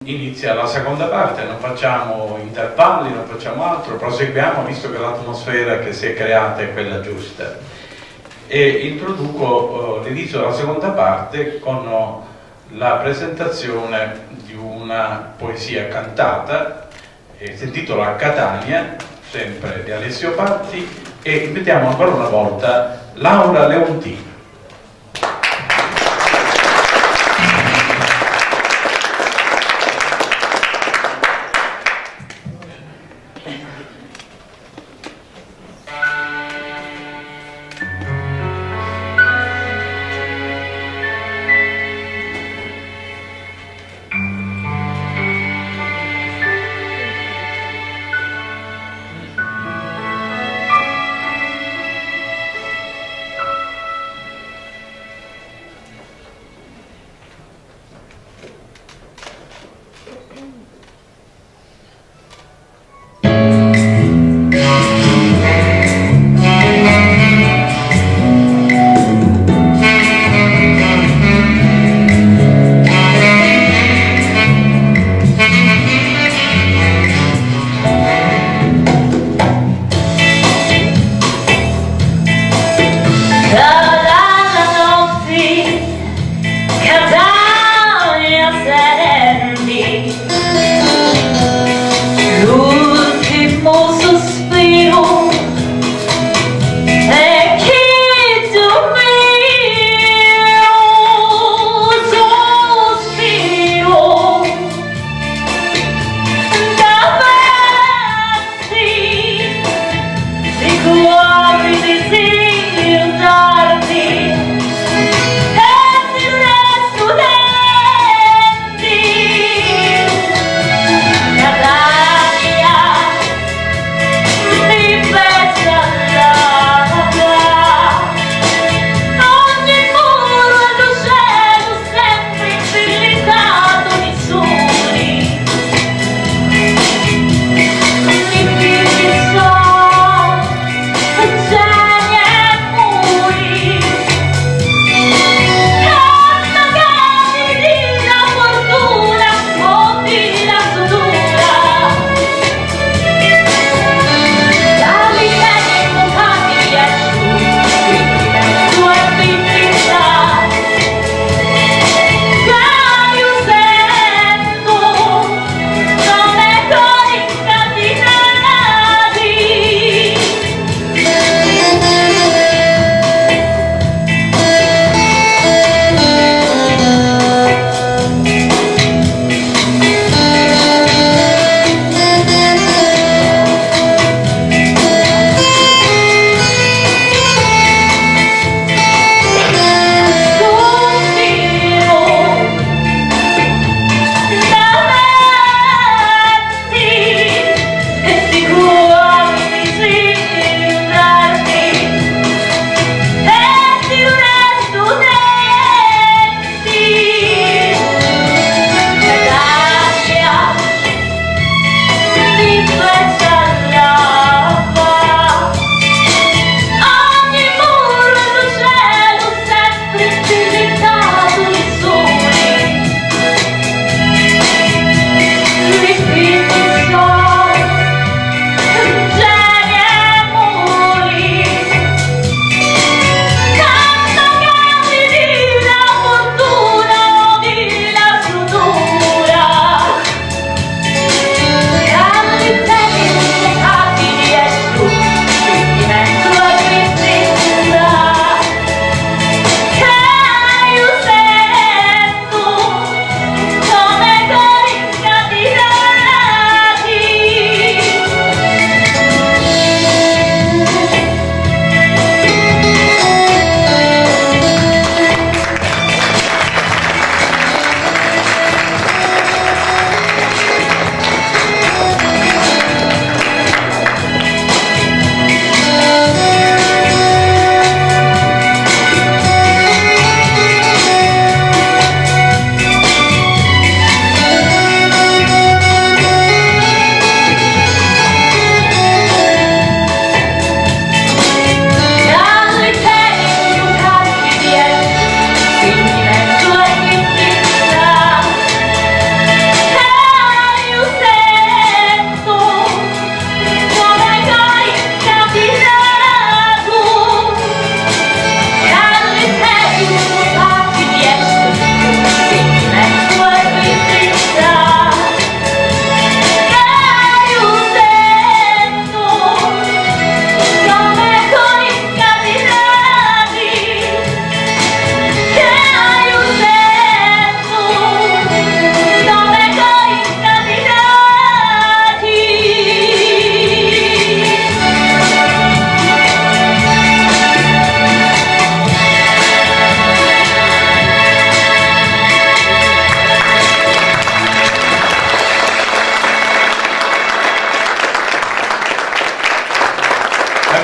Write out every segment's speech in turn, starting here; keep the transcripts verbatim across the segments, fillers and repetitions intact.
Inizia la seconda parte, non facciamo intervalli, non facciamo altro, proseguiamo visto che l'atmosfera che si è creata è quella giusta. E introduco eh, l'inizio della seconda parte con la presentazione di una poesia cantata, eh, si intitola Catania, sempre di Alessio Patti, e invitiamo ancora una volta Laura Leontini.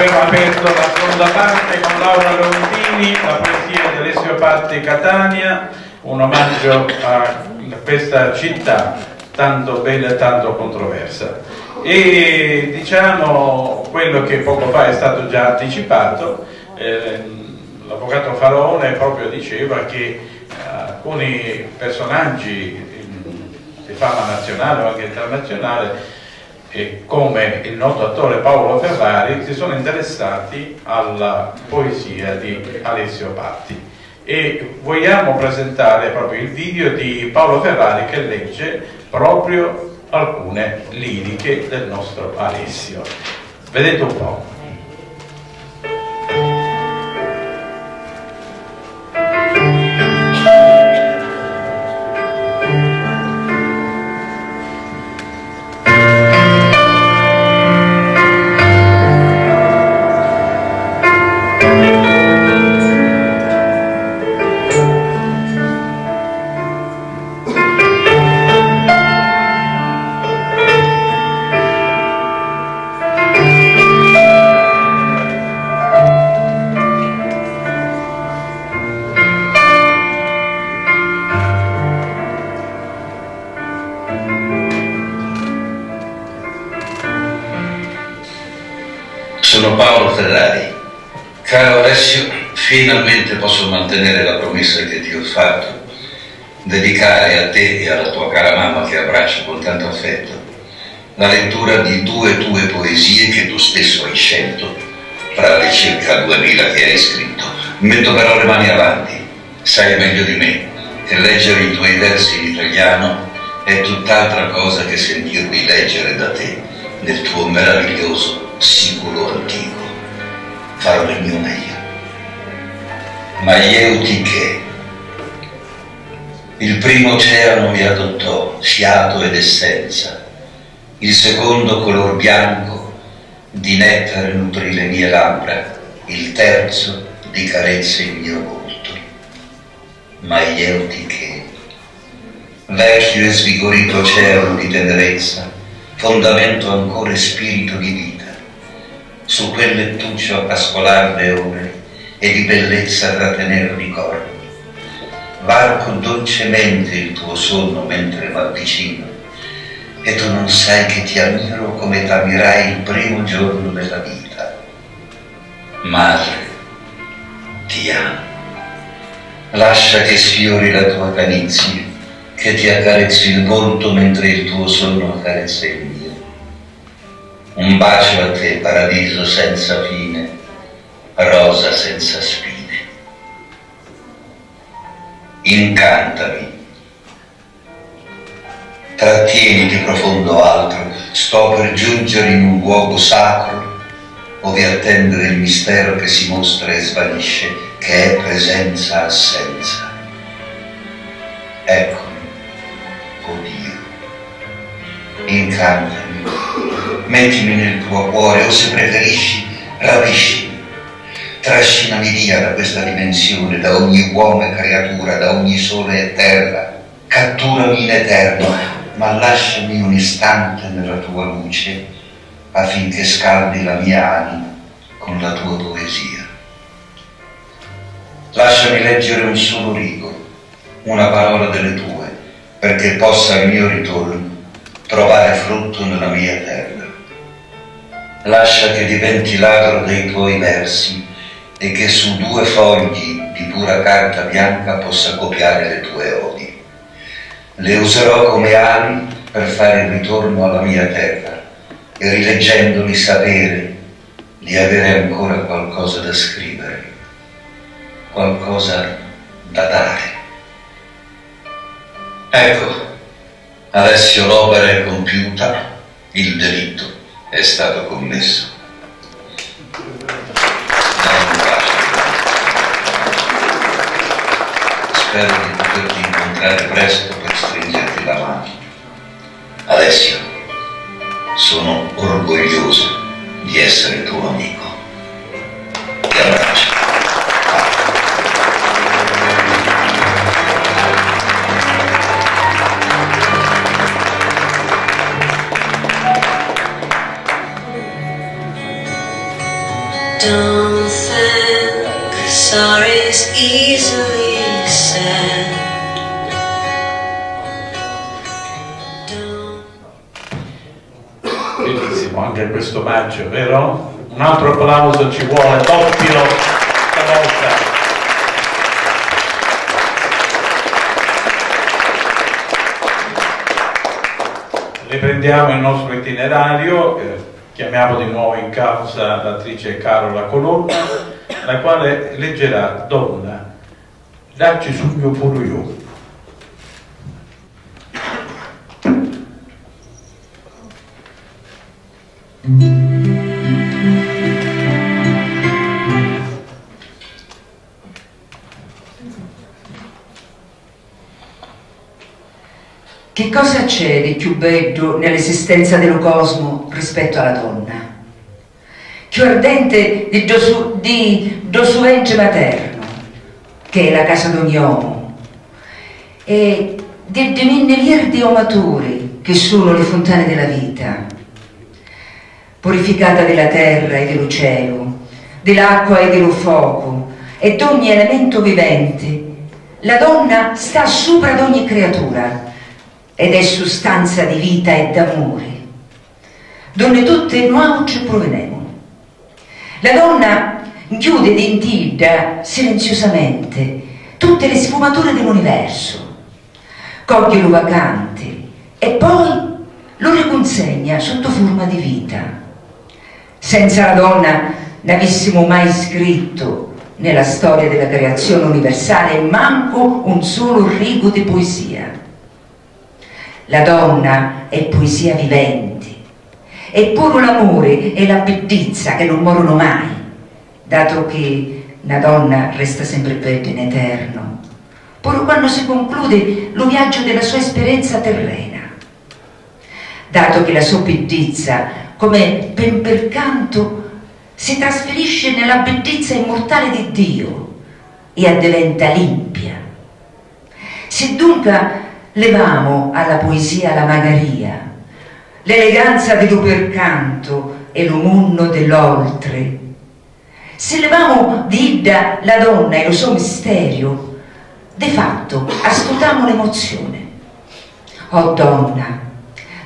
Abbiamo aperto la seconda parte con Laura Leontini, la poesia di Alessio Patti, Catania, un omaggio a questa città tanto bella e tanto controversa. E diciamo quello che poco fa è stato già anticipato, ehm, l'avvocato Faraone proprio diceva che, eh, alcuni personaggi, ehm, di fama nazionale o anche internazionale, e come il noto attore Paolo Ferrari, si sono interessati alla poesia di Alessio Patti. E vogliamo presentare proprio il video di Paolo Ferrari che legge proprio alcune liriche del nostro Alessio. Vedete un po'. Sono Paolo Ferrari. Caro Alessio, finalmente posso mantenere la promessa che ti ho fatto, dedicare a te e alla tua cara mamma, che abbraccio con tanto affetto, la lettura di due tue poesie che tu stesso hai scelto fra le circa duemila che hai scritto. Metto però le mani avanti. Sai meglio di me che leggere i tuoi versi in italiano è tutt'altra cosa che sentirli leggere da te nel tuo meraviglioso siculo antico. Farò del mio meglio. Ma jeu ti che. Il primo oceano mi adottò, fiato ed essenza, il secondo color bianco di nettare nutrì le mie labbra, il terzo di carezze il mio volto. Ma jeu ti che. Vecchio e svigorito oceano di tenerezza, fondamento ancora e spirito di vita, su quel lettuccio a pascolar le ore e di bellezza trattener ricordi. Varco dolcemente il tuo sonno mentre m'avvicino, e tu non sai che ti ammiro come t'ammirai il primo giorno della vita. Madre, ti amo. Lascia che sfiori la tua canizia, che ti accarezzi il volto mentre il tuo sonno accarezza il mio. Un bacio a te, paradiso senza fine, rosa senza spine. Incantami. Trattieniti, profondo altro, sto per giungere in un luogo sacro, ove attendere il mistero che si mostra e svanisce, che è presenza-assenza. Eccomi, o Dio, incantami, mettimi nel tuo cuore, o se preferisci, rapiscimi, trascinami via da questa dimensione, da ogni uomo e creatura, da ogni sole e terra, catturami in eterno, ma lasciami un istante nella tua luce, affinché scaldi la mia anima con la tua poesia. Lasciami leggere un solo rigo, una parola delle tue, perché possa al mio ritorno trovare frutto nella mia terra. Lascia che diventi ladro dei tuoi versi e che su due fogli di pura carta bianca possa copiare le tue odi. Le userò come ali per fare il ritorno alla mia terra e, rileggendoli, sapere di avere ancora qualcosa da scrivere, qualcosa da dare. Ecco, Alessio, l'opera è compiuta, il delitto è stato commesso. Dai un bacio. Spero di poterti incontrare presto per stringerti la mano. Alessio, sono orgoglioso di essere tuo amico. Ti abbraccio. Sorry's easily said. Benissimo, anche questo omaggio, vero? Un altro applauso ci vuole, doppio, stavolta. Riprendiamo il nostro itinerario, eh, chiamiamo di nuovo in causa l'attrice Carola Colonna, la quale leggerà Donna, ddà ci sugnu puru iu. Chi cosa c'è di cchiù beddu nell'esistenza di lu cosmu rispettu a la donna? Cchiù ardente di ddu su, di ddu su ventri maternu, che è la casa d'ogni omu, e di ddi minni virdi o maturi, che sunu li funtani di la vita, purificata di la terra e di lu celu, di l'acqua e di lu focu, e d'ogni elemento viventi, la donna sta supra d'ogni criatura, ed è sustanza di vita e d'amuri, d'unni tutti nuautri pruvinemu. La donna nchiudi dint'idda, silinziusamenti, tutti li sfumaturi di l'universu, cogghi lu vacanti e poi lu ricunsegna sottu furma di vita. Senza la donna n'avissimu mai scrittu nella storia della creazione universale mancu un sulu rigu di puisia. La donna è puisia viventi, e puru l'amuri e la biddizza che nun morunu mai, datu chi na donna resta sempri bedda in eternu, puru quannu si concludi lu viaggiu di la so esperienza terrena, datu chi la so biddizza, come pi 'n pircantu, si trasfirisci nella biddizza immurtali di Diu e addiventa limpia. Siddunca livamu a la puisia la magaria, l'eleganza di lu pircantu e lu munnu di l'oltri, si livamu di idda la donna e lu so misteriu, di fattu astutamu l'emozioni. Oh donna,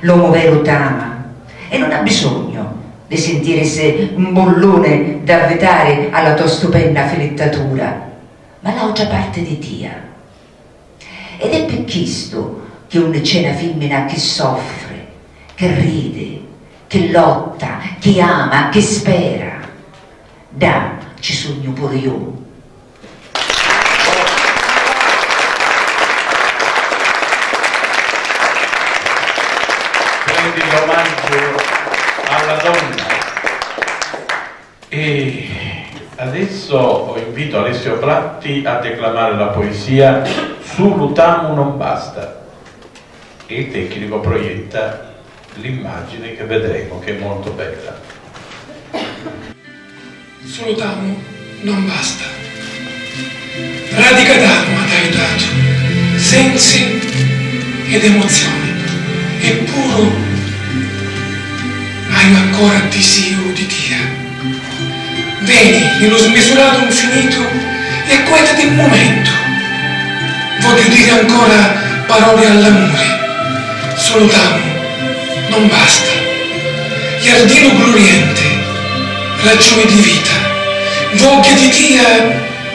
l'omu veru t'ama e nun ha bisognu di sintirisi 'n bulluni d'avvitari a la to stupenna filittatura, ma l'autra parti di tia. Ed è pi chistu chi unni c'è na fimmina chi soffri, chi ridi, chi lotta, chi ama, chi spera, ddà ci sugnu puru iu. Prendi l'omaggio alla donna. E adesso invito Alessio Platti a declamare la poesia Sulu t'amu non basta. E il tecnico proietta l'immagine che vedremo, che è molto bella. Sulu t'amu non basta. Radica d'arma t'haiu datu, sensi ed emozioni, eppuru haiu ancora disiu di tia. Veni di lu smisuratu nfinitu e acquetati un mumentu. Vogghiu diri ancora paroli all'amuri. Sulu t'amu non basta. Jardinu glurienti, ragiuni di vita, vogghia di tia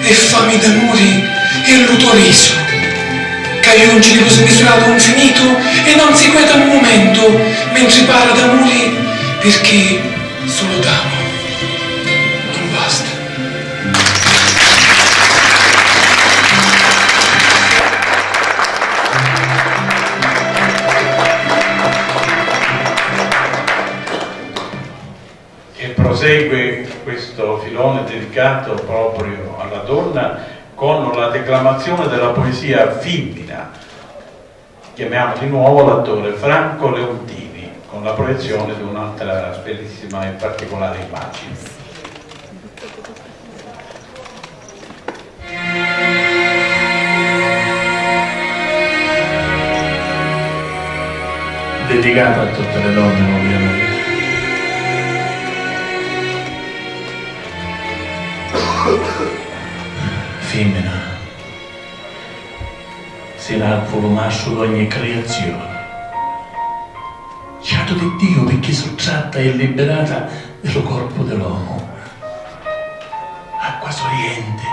e fami d'amuri e lu to risu, ca junci di lu smisuratu nfinitu e non si queta un mumentu mentri parra d'amuri, pirchì sulu t'amu non basta. E prosegue questo filone dedicato proprio alla donna con la declamazione della poesia Fimmina. Chiamiamo di nuovo l'attore Franco Leontini con la proiezione di un'altra bellissima e particolare immagine. Dedicata a tutte le donne, ovviamente. Femmina, si n'arvulu mastru d'ogni criazioni. Ciatu di Diu, picchì suttratta e liberata di lu corpu di l'omu. Acqua sorienti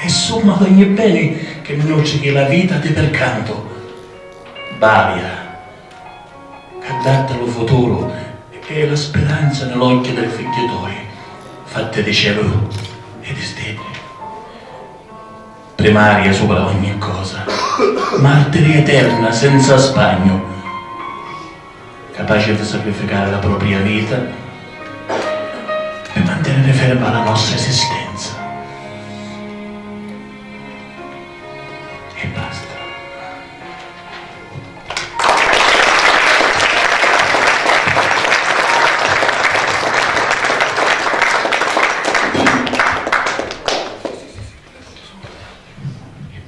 e summa d'ogni beni chi nutrichi la vita di percantu. Balia, ca datti lu futuru e la spiranza ni l'occhi dei figghi toi, fatti di celu e di stiddi. Primaria supra ogni cosa, martiri eterna senza spagnu, capaci di sacrificari la propria vita pi manteniri ferma la nostra esistenza. E basta.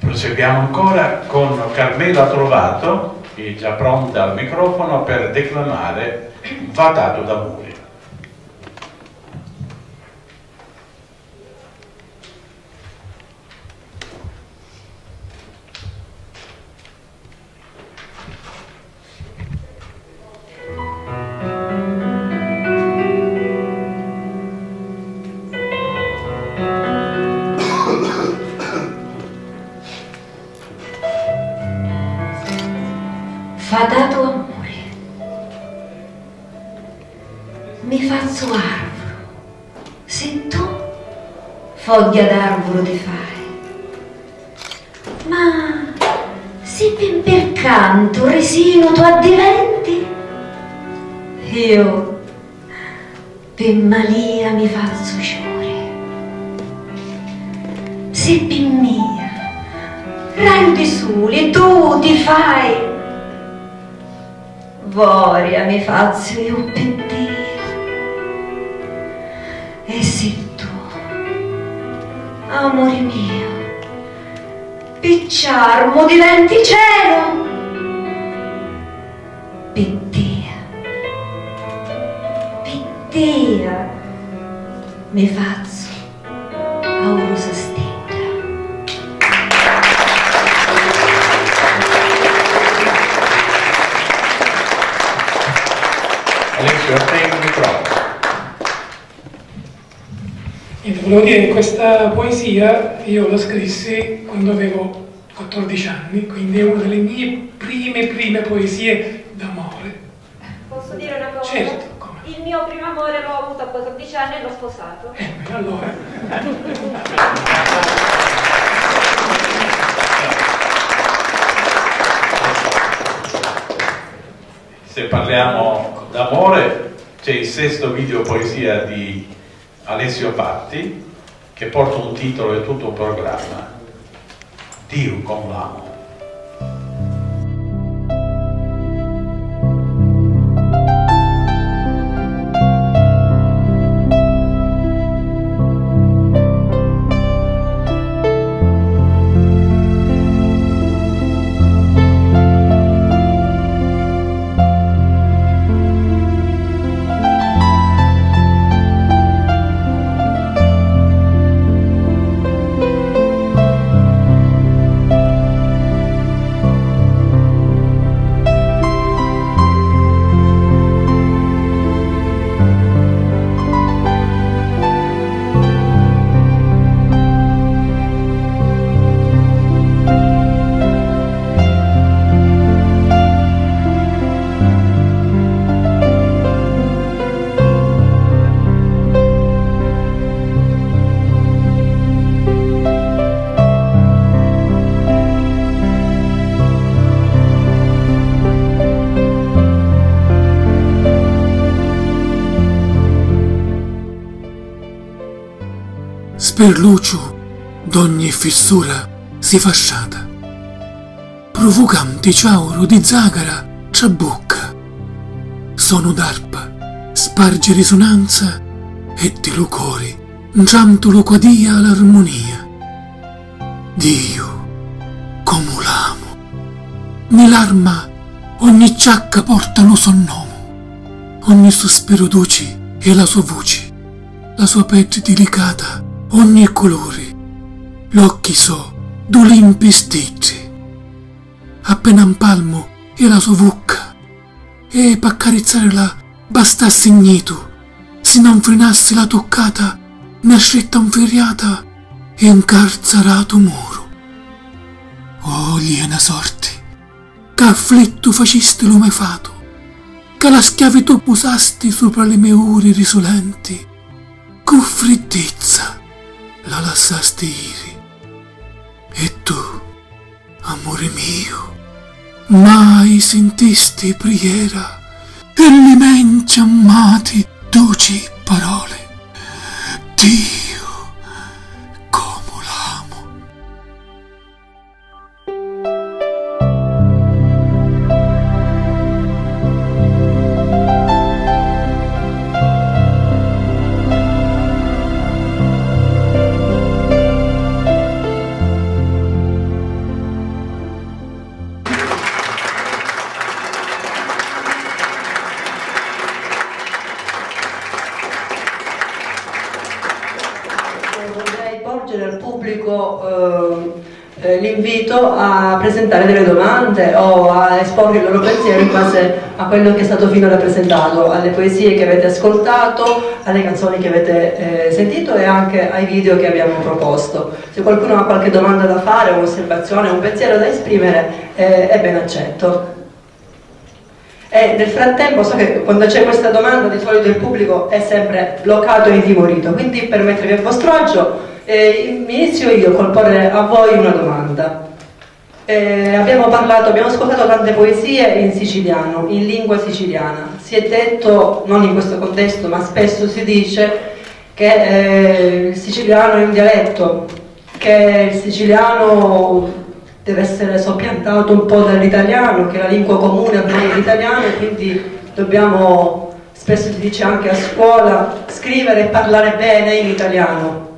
Proseguiamo ancora con Carmela Trovato, che è già pronta al microfono per declamare Fatatu d'amuri. Fatatu amuri, mi fazzu arvuru, si tu fogghia d'arvuru ti fai. Ma si pi 'n pircantu risinu tu addiventi, iu pi malia mi fazzu ciuri. Si pi mia raju di suli tu ti fai, voria mi fazzu iu pi tia. E si tu, amuri miu, pi ciarmu diventi celu, pi tia, pi tia mi fazzu aurusa stidda. Alessio, a te il microfono. Niente, volevo dire che questa poesia io la scrissi quando avevo quattordici anni, quindi è una delle mie prime, prime poesie d'amore. Posso dire una cosa? Certo, come? Il mio primo amore l'ho avuto a quattordici anni e l'ho sposato. Eh, beh, allora. Se parliamo d'amore, c'è il sesto video poesia di Alessio Patti, che porta un titolo e tutto un programma, Diu comu l'amu. Spirluciu d'ogni fissura si fa strata. Pruvucanti ciauru di zagara trabucca, sonu d'arpa spargi risunanza e di lu cori ntrantulu quadia l'armunia. Diu, comu l'amu! Ni l'arma ogni ciacca porta lu so nomu, ogni suspiru duci è la so vuci, la so peddi dilicata ogni culuri. L'occhi so du limpi stiddi. Appena 'n palmu è la so vucca, e p'accarizzarila bastassi 'n nitu, si non frinassi la tuccata, na stritta 'nfirriata e 'ncarzaratu muru. Oh, liena sorti, c'afflittu facisti lu me fatu, ca la schiavitù pusasti supra li me uri risulenti, cu friddizza la lassasti iri. E tu, amuri miu, mai sintisti prijera e li me 'nciammati duci paroli. Diu, comu l'amu! Vorrei porgere al pubblico, eh, eh, l'invito a presentare delle domande o a esporre il loro pensiero in base a quello che è stato finora presentato, alle poesie che avete ascoltato, alle canzoni che avete, eh, sentito e anche ai video che abbiamo proposto. Se qualcuno ha qualche domanda da fare, un'osservazione, un pensiero da esprimere, eh, è ben accetto. E nel frattempo, so che quando c'è questa domanda di solito il pubblico è sempre bloccato e intimorito, quindi per mettervi a vostro agio, eh, inizio io col porre a voi una domanda. Eh, abbiamo parlato, abbiamo ascoltato tante poesie in siciliano, in lingua siciliana. Si è detto, non in questo contesto, ma spesso si dice che, eh, il siciliano è un dialetto, che il siciliano deve essere soppiantato un po' dall'italiano, che la lingua comune ormai è l'italiano, e quindi dobbiamo, spesso si dice anche a scuola, scrivere e parlare bene in italiano.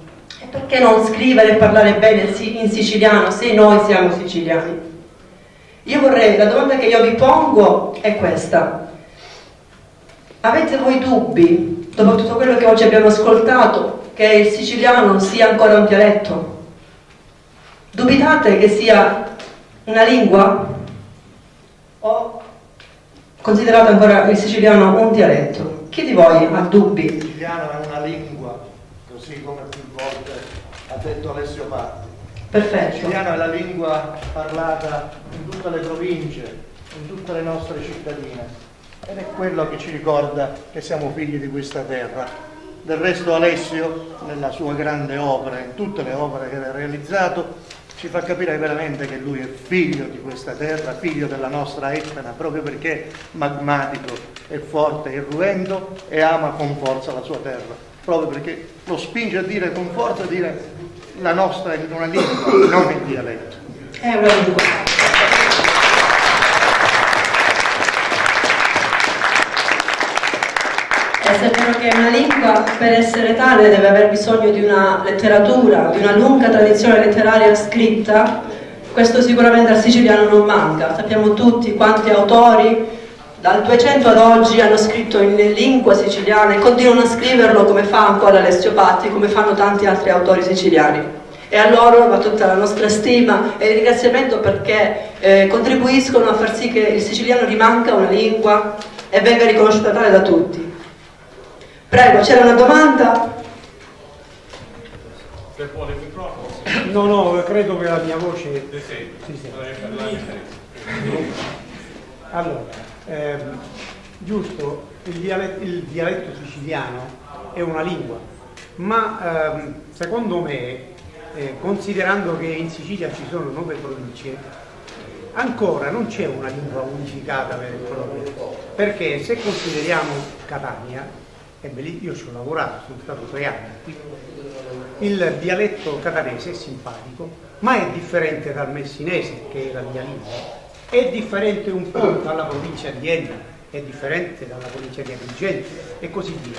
E perché non scrivere e parlare bene si-, in siciliano, se noi siamo siciliani? Io vorrei, la domanda che io vi pongo è questa. Avete voi dubbi, dopo tutto quello che oggi abbiamo ascoltato, che il siciliano sia ancora un dialetto? Dubitate che sia una lingua? O considerate ancora il siciliano un dialetto? Chi di voi ha dubbi? Il siciliano è una lingua, così come più volte ha detto Alessio Patti. Perfetto. Il siciliano è la lingua parlata in tutte le province, in tutte le nostre cittadine. Ed è quello che ci ricorda che siamo figli di questa terra. Del resto Alessio, nella sua grande opera, in tutte le opere che ha realizzato, ci fa capire veramente che lui è figlio di questa terra, figlio della nostra Etna, proprio perché magmatico, è forte, è irruento e ama con forza la sua terra. Proprio perché lo spinge a dire con forza, dire la nostra è una lingua, non il dialetto. È una lingua. E se è vero che è una lingua, per essere tale deve aver bisogno di una letteratura, di una lunga tradizione letteraria scritta, questo sicuramente al siciliano non manca. Sappiamo tutti quanti autori dal Duecento ad oggi hanno scritto in lingua siciliana e continuano a scriverlo come fa ancora Alessio Patti, come fanno tanti altri autori siciliani. E a loro va tutta la nostra stima e il ringraziamento perché, eh, contribuiscono a far sì che il siciliano rimanga una lingua e venga riconosciuta tale da tutti. Prego, c'era una domanda? Se vuole il microfono. No, no, credo che la mia voce... Sì, sì. Sì, sì. Allora, ehm, giusto, il dialet-, il dialetto siciliano è una lingua, ma, ehm, secondo me, eh, considerando che in Sicilia ci sono nove province, ancora non c'è una lingua unificata vera e propria, perché se consideriamo Catania, e beh, lì io ci ho lavorato, sono stato tre anni qui. Il dialetto catanese è simpatico, ma è differente dal messinese, che è la mia lingua, è differente un po' dalla provincia di Enna, è differente dalla provincia di Agrigento e così via.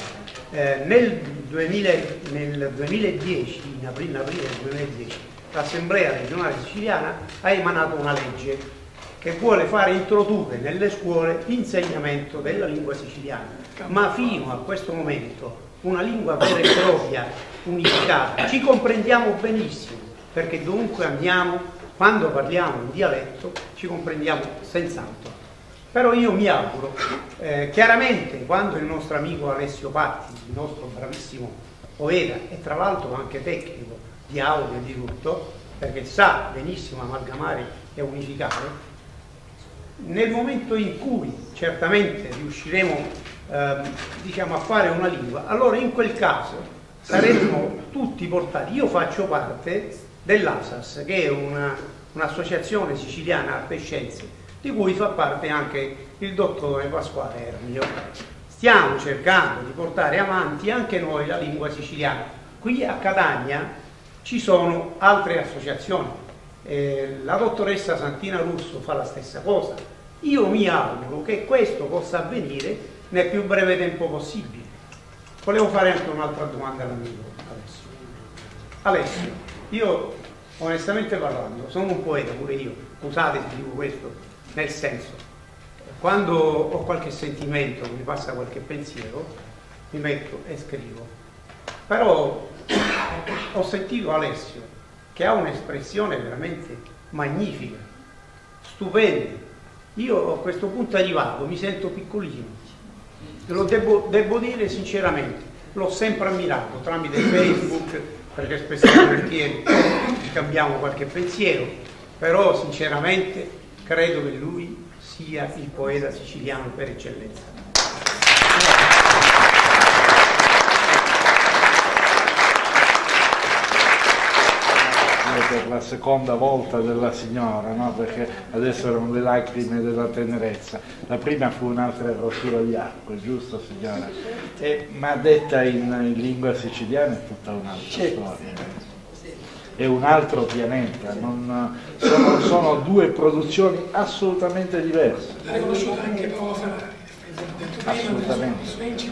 Eh, nel duemila, nel duemiladieci, in apri-, in aprile del duemiladieci, l'Assemblea regionale siciliana ha emanato una legge che vuole fare introdurre nelle scuole l'insegnamento della lingua siciliana, ma fino a questo momento una lingua vera e propria, unificata. Ci comprendiamo benissimo, Perché dovunque andiamo, quando parliamo in dialetto, ci comprendiamo senz'altro. Però io mi auguro, eh, chiaramente, quando il nostro amico Alessio Patti, il nostro bravissimo poeta e tra l'altro anche tecnico di audio e di tutto, perché sa benissimo amalgamare e unificare, nel momento in cui certamente riusciremo, ehm, diciamo, a fare una lingua, allora in quel caso saremmo tutti portati. Io faccio parte dell'ASAS, che è una, un'associazione siciliana alpescense, di cui fa parte anche il dottore Pasquale Ermio. Stiamo cercando di portare avanti anche noi la lingua siciliana. Qui a Catania ci sono altre associazioni. Eh, la dottoressa Santina Russo fa la stessa cosa. Io mi auguro che questo possa avvenire nel più breve tempo possibile. Volevo fare anche un'altra domanda all'amico Alessio. Alessio, io onestamente parlando sono un poeta pure io, scusate se dico questo, nel senso, quando ho qualche sentimento, mi passa qualche pensiero, mi metto e scrivo. Però ho sentito Alessio che ha un'espressione veramente magnifica, stupenda. Io a questo punto arrivato mi sento piccolino. Lo devo, devo dire sinceramente, l'ho sempre ammirato tramite Facebook, perché spesso e volentieri scambiamo qualche pensiero, però sinceramente credo che lui sia il poeta siciliano per eccellenza. Per la seconda volta della signora, no? Perché adesso erano le lacrime della tenerezza, la prima fu un'altra rottura di acqua, giusto signora? E, ma detta in, in lingua siciliana è tutta un'altra storia. È un altro pianeta, non, sono, sono due produzioni assolutamente diverse. L'ha riconosciuto anche Paolo Ferrari, detto prima, assolutamente.